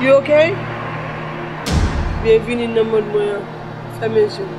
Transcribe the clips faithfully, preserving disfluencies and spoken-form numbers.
You okay? Byenvini nan mond mwen an. Fèmen je w.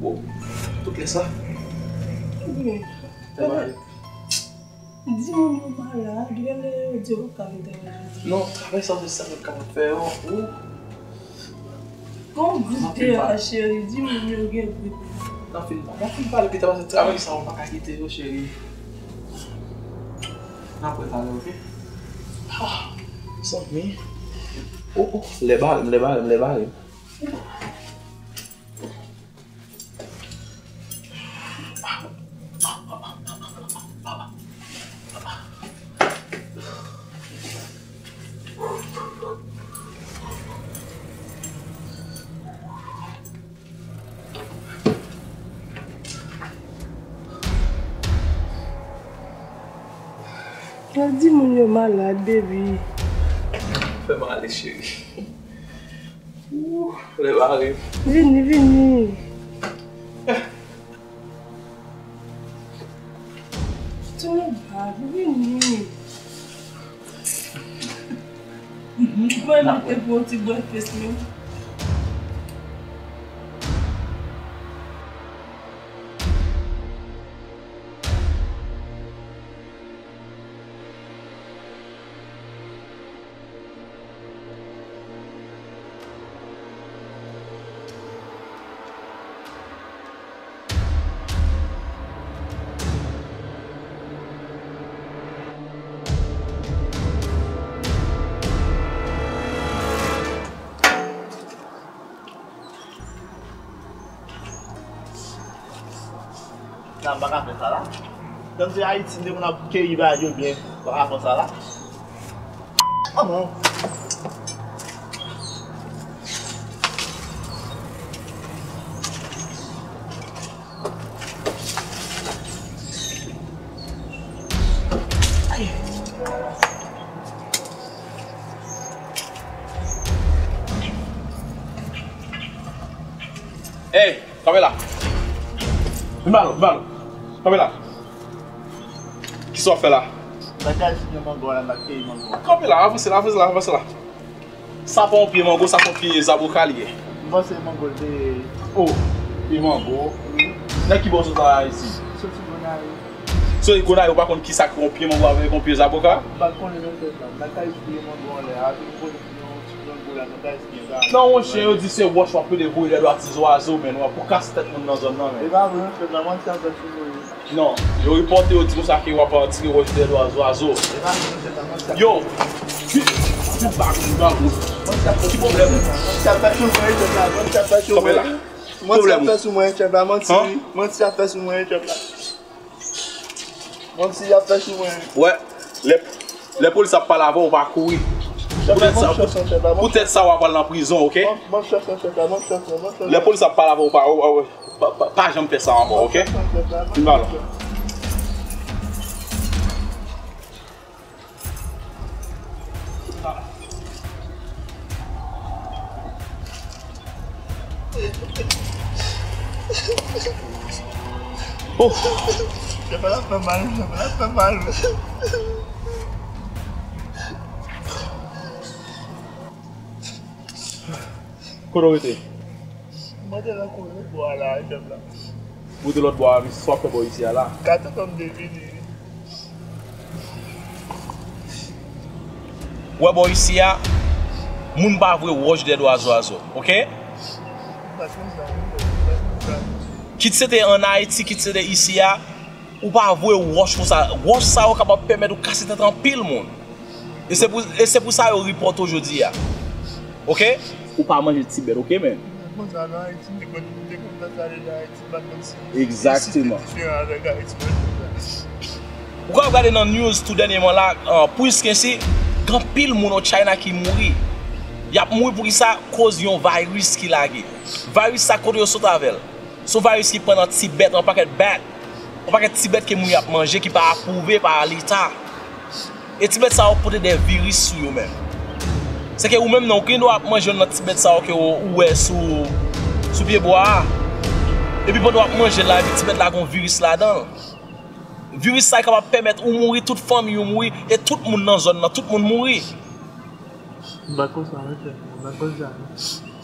Bon, tout lè sa. Wi. Di moun yo malad, genlè yo di yo p ap ka vin travay jodi. Non, travay sa se sa yo kapab fè yo. Ou Gon gwoup de a, cheri, di moun yo gen gwoup. N ap fin, n ap fin pale pita, paske travay sa ou pa ka kite yo, cheri. N ap wè talè, oke? Ah, zanmi. Oh, oh, lè bare m, lè bare m, lè bare m. Gad di moun yo malad, baby. Fè m ale, cheri. Ooh, lè bare m. Vini, vini. Tounen bab, vini. Mwen mete pou yon ti breakfast menm. Nan, m pa ka fè sa la. Kòm se Ayiti, m te konn ap keyi bagay yo byen, m pa ka fè sa la. Anmò. Hey, kanpe la. Vin ba nou, vin ba nou. Kanpe la. Kisa w ap fè la? Bagay si gen mango la, m ap keyi mango. Kanpe la, avanse la, avanse la, avanse la. Sa pa yon pye mango, sa pa yon pye zaboka li ye. M panse mango l te ye. Oh, pye mango. Wi. Nan ki bò w sot la Ayiti? Soti Gonayiv. Soti Gonayiv, ou pa konn kisa ki yon pye mango avèk yon pye zaboka? M pa t konnen non, frè pa m. M pa t ka espeye mango anlè a, epi m poze yon ti mango la, m pa t ka espeye sa. Non, monchè, yo di se wòch w ap plede voye dèdwa ti zwazo, men w ap pou kase tèt moun nan zòn nan, men. E pa vre non, frè pa m, manti ap fè sou mwen. Non, yo ripòte yo di konsa ke w ap tire wòch dèdwa zwazo. Yo, vin, vin ba, vin ba moun. Ki pwoblèm ou? Kanpe la. Ki pwoblèm ou? Manti ap fè sou mwen, chèf la. Manti ap fè sou mwen, chèf la. Wè, lè, lè polis ap pale avè w, ou pa kouri. Poutèt sa, poutèt sa, w ap al nan prizon, oke? Lè polis ap pale avè w, ou pa, ou, ou, Pa, pa, pa janm fè sa ankò, oke? Vin ba la. Oh! Chèf la fè mal, chèf la fè mal. Kote w rete? Mwen te nan kouri bò a la, chèf la. Ou te lòt bò a, men sa w ap fè bò isi a la? Gade kòm m te vini. Wè bò isi a, moun pa voye wòch dèdwa zwazo, oke? Kit se te ann Ayiti, kit se te isi a, ou pa voye wòch konsa. Wòch sa yo kapab pèmèt ou kase tèt anpil moun. E se pou, e se pou sa yo ripòte w jodi a. Oke? Ou pa manje ti bèt, oke, men? Kòmanse ale Ayiti, m te konn, m te konn fè sa deja Ayiti, m pa t konn si Ayiti te diferan avèk Ayiti mwen jodi a. Ou ka gade nan news tou dènyèman la, uh, Prince Kensey, gen anpil moun o China ki mouri. Y ap mouri poukisa? Koz yon virus ki lage. Virus sa kote yo sot avè l? Se yon virus ki pran nan Tibet, yon pakèt bat, yon pakèt ti bèt ke moun yo ap manje ki pa apwouve pa Leta. E ti bèt sa yo pote de viris sou yo menm. Se ke ou menm nan, ou gen dwa ap manje youn nan ti bèt sa yo ke ou, ou wè sou, sou pye bwa a. Epi pandan w ap manje l la, epi ti bèt la gen yon viris ladan l. Viris sa a kapab pèmèt ou mouri, tout fanmi ou mouri, e tout moun nan zòn nan, tout moun mouri. M pa konsa, men frè, m pa konsa, non.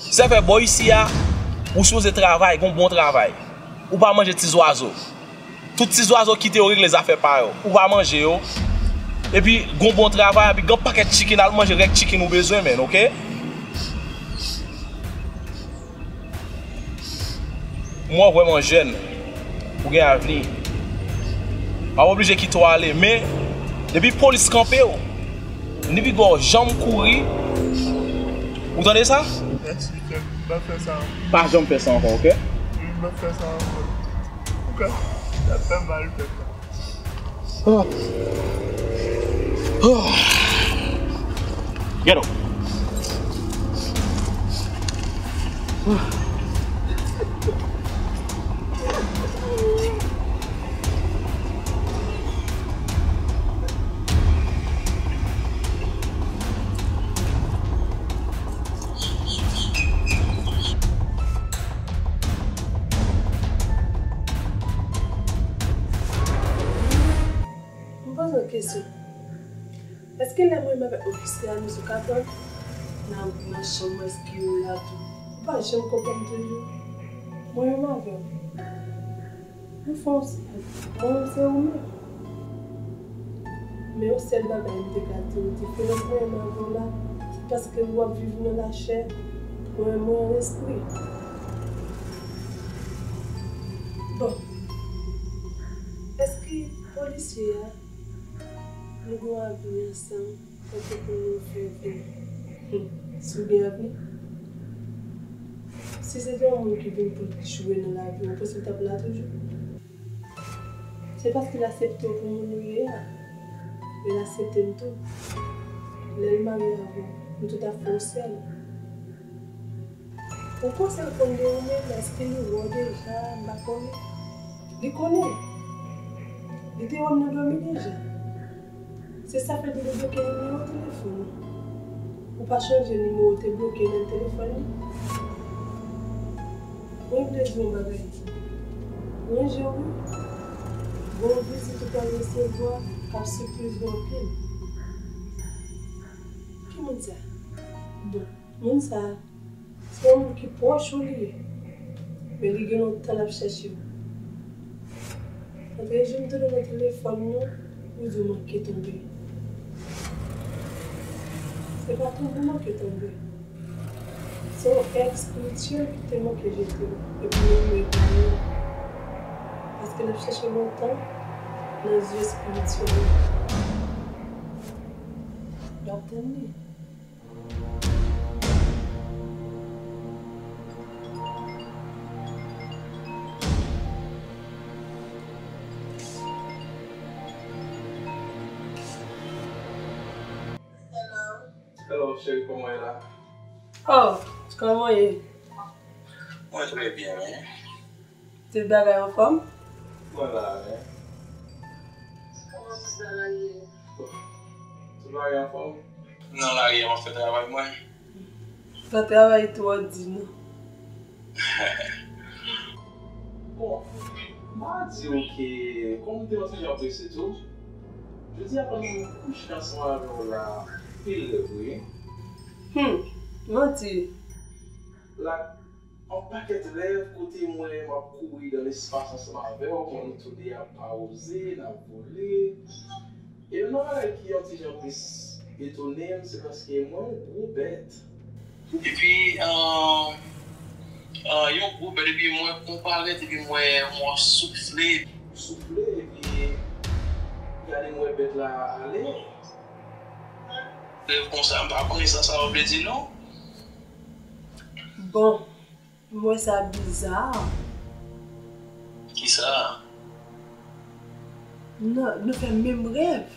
Sa fè bò isi a, ou sipoze travay, gon bon travay. Ou pa manje ti zwazo. Tout ti zwazo kite yo regle zafè pa yo. Ou pa manje yo. Epi, gon bon travay, epi gon pakèt chicken, al manje rèk chicken ou bezwen, menn, oke? M wè w vrèman jèn. Ou gen avni. M ap oblije kite w ale, men depi polis kanpe w, ni piga w janm kouri. Ou tande sa? Mèsi, frè. M pa fè sa ankò. Pa janm fè sa ankò, oke? M pa fè sa ankò. Oke. Sa fè mal, frè. Ghetto. M poze w kesyon. Èske lè mwen menm avèk ofisye a nou sou katòz nan, nan chanm, èske ou la tou? Ou pa janm konprann toujou? Mwen menm avè w. Anfen, mwen menm se ou menm. Men yon sèl bagay m te ka di w, diferans mwen menm avè w la, se paske ou ap viv nan lachè, mwen menm mwen an lespri. Bon, èske polisye a, nou gen yon avni ansanm, tankou pou nou fè vini. Hmm. Si w gen avni? Si se te yon moun ki vin pou l jwe nan lavi w, ou panse l t ap la toujou? Se paske l aksepte w pou moun ou ye a. Men l aksepte m tou. Lè l marye avè w, nou tout ap fè yon sèl. Ou panse l konn de ou menm, èske li wè w deja? M pa konnen. Li konnen. Li te wè m nan dòmi deja. Se sa fè l te debloke nimewo telefòn ou. Ou pa chonje nimewo w te bloke nan telefòn li? Mwen vle di w yon bagay. Ranje w wi. Gon vizit ou pral resevwa k ap sipriz ou anpil. Ki moun sa? Bon. Moun sa a, se yon moun ki pwòch ou li ye, men li gen lontan l ap chèche w. Lòt jou m tande nan telefòn nou, ou di w manke tonbe. Se pa tonbe w manke tonbe. Se yon èg espirityèl ki te manke jete w, epi nou renmen w. Paske l ap chèche lontan nan zye espirityèl ou. L ap tann li. Hello. Hello, cheri, kòman w ye la? Oh, kòman w ye? Mwen trè byen, wi. Tout bagay anfòm? Mwen la, wi. Kòman tout bagay ye? Tout bagay anfòm? Nan lari a, m ap fè travay mwen. Fè travay tou, w ap di non. Bon, m a di w ke, kòm m te yon ti jan prese tou, jodi a ban m kouche ansanm avè w la, pil lè vre. Hmm, manti. La, yon pakèt rèv kote m wè m ap kouri nan lespas ansanm avè w, konnen nou tou de a pa oze, n ap vole. E youn nan bagay ki yon ti jan plis etone m, se paske m wè yon gwo bèt. Epi, ah, ah, yon gwo bèt, epi m wè konparèt, epi m wè m wè soufle. Soufle, epi gade m wè bèt la ale. Rèv konsa, m pa konnen sa sa yo vle di non. Bon, M wè sa biza. Kisa? Non, nou fè menm rèv.